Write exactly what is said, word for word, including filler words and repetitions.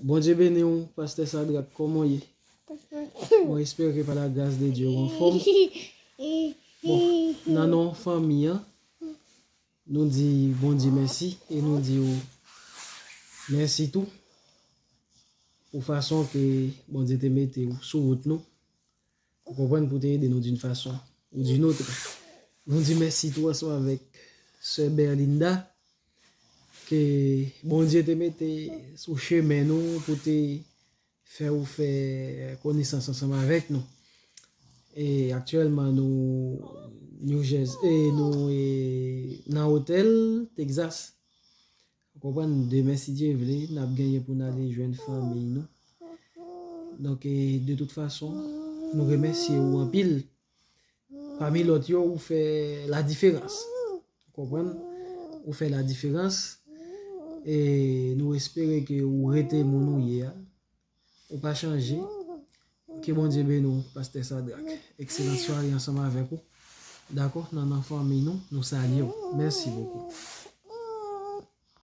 Bondye beni w, pastè Sadrak, kòman w ye? Mwen espere ke pa la gras de Dye ou anfòm. Bon, nan non fanmi an, nou di Bondye mèsi e nou di ou mèsi tou pou fason ke Bondye te mete ou sou wout nou. Ou konprann, pou te ede nou d'une façon ou d'une autre. Nou di mèsi tou ansanm avèk sè Berlinda ke Bondye te mete sou chemen nou pou te fè ou fè konesans ansanm avèk nou. E aktyèlman nou New Jersey, e nou e nan otèl Texas. Ou konprann, demen si Dye vle, n ap genyen pou n ale jwenn fanmi nou. Donk, e, de tout fason, nou remèsye ou anpil. Pami lòt yo, ou fè la diferans. Ou konprann? Ou fè la diferans. E nou espere ke ou rete moun ou ye a. Ou pa chanje. Ke Bondye beni w, pastè Sadrak. Ekselan sware ansanm avèk ou. Dakò, nan non fanmi nou, nou salye w. Mèsi bokou.